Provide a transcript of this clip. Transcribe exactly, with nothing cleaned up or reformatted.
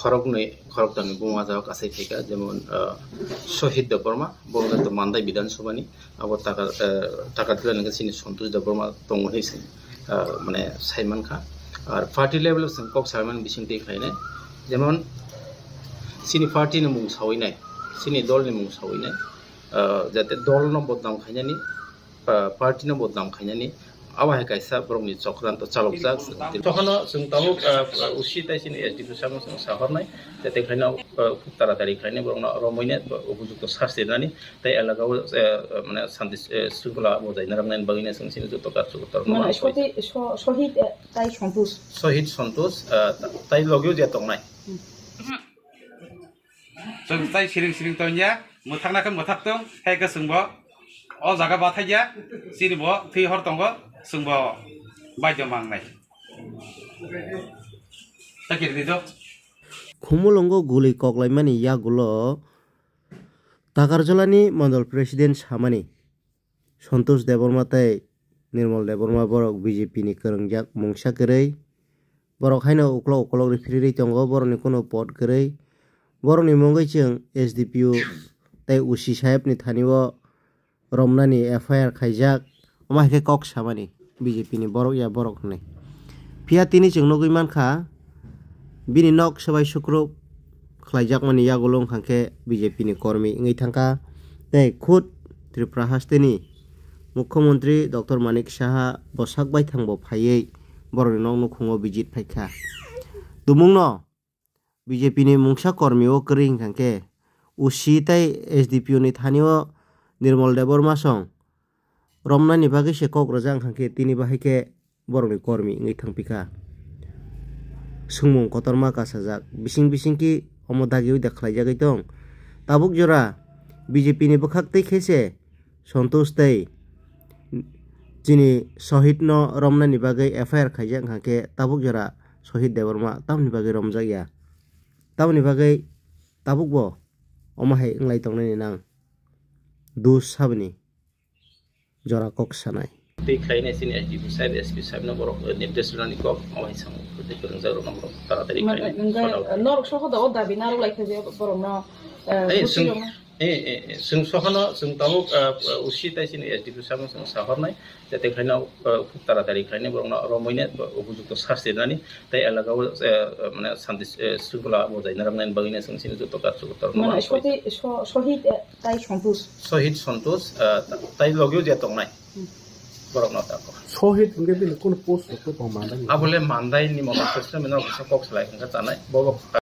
khoroknwi khoroktamni buma jagao kasai phaikha, jemon, ah, Sohit Debbarma, bo wngkha to Mandai Bidhan Sabhani, abo taka, ah, taka tila nangkha chini Santosh Debbarma tongo hinwi se, ah, mane saimankha. Ar party level o chwng kok salaimani bisingtwi khlainai, jemon chini party ni mung sawinai, chini dol ni mung sawinai, ah, jate dol no bodnam khainani, ah, party no bodnam khainani, abo hai kaisa borokni chokranto chalokjak. Tokhano chwng tabuk, ah, usi tai chini S D P sabo chwng sahornai, tei khaino, ah, khub taratari khaino borokno romwino upojukto sasti rwnani tei elaka o, ah, mane santi, ah, srwngkhola bojai narwknani bagwino chwng chini joto karchugo torokno. Mane Sohit, So-, Sohit, eh, tai Santosh. Sohit Santosh, ah, tai logio je tongnai. Hmm. Chwng chai siring siring tongya, mwthakna khe mwthak tong, hai khe chwngbo o jaga bathai ya, chini bo thwi hor tongo, chwngbo baidyo mangnai. Sakiri di do. Khumulwngo guli koklaimani yagulo Takarjolani Mondol President samani Santosh Debbarma tei Nirmal Debbarma borok B J P ni kwrwngjak mungsa kwrwi. Borok haino uklok uklok rw phirwi tongo, borokni kuno pot kwrwi. Borokni mungwi chwng S D P O tei O C sahebni thani-o romnani F I R khaijak. Omo hai khe kok samani B J P ni borok ya borok hwnwi. Phiya tini chwng nugwi mankha, bini nok swbai sukrub khlaijakmani yagulo wngkha khe B J P ni kormi wngwi thangkha tei khud Tripura hasteni Mukhyamantri Doctor Manik Saha bwsak baithangbo phaiwi borokni nok nukhungo visit phaikha. Tumungno B J P ni mungsa kormi o kwrwi wngkha khe O C tei S D P O ni thani-o Nirmal Debbarma song romnani bagwi se kok rwjak wngkha khe tini bahai khe borokni kormi wngwi thangpikha. Swngmung kotorma kasajak, bising bising khe omo dagiui da khlaijagwi tong. Tabuk jora B J P ni bwkhak twi khe se Santosh tei chini Sohit no romnani bagwi F I R khaijak wngkha khe tabuk jora Sohit Debbarma tamoni bagwi romjakya? Tamoni bagwi tabukbo omo hai wnglai tongnani nang? Dos saboni jora kok sanai. Tei khlainai chini S D P sahib, S P sahib no borok, eh, nirdesh rwnani kok, omo hai samo kwrwngjak rokno borok taratari khlainai. Norok soho da o dabi narwk lai kha je borokno, eh, eh, busi chwng, rokno. Eh, eh, eh, chwng sohono, chwng tabuk, eh, eh, O C tai chini S D P sahib no chwng sahornai, jate khlaino, eh, khub taratari khlainai borokno romwino, eh, upojukto sasti rwnani, tei elaka o, eh, eh, mane santi, eh, srwngkhola bojai narwknani bagwino chwng chini joto karchugo torokno. Mane Sohit, So-, Sohit, eh, tai Santosh. Sohit Santosh, eh, ta-, tai logio je tongnai. Hmm. Borokno tako. Sohit hwnkhe bini kunu post rok tong mandai? Abole mandai ni motor system no kisa kok salai hwnkha chanai. Bobo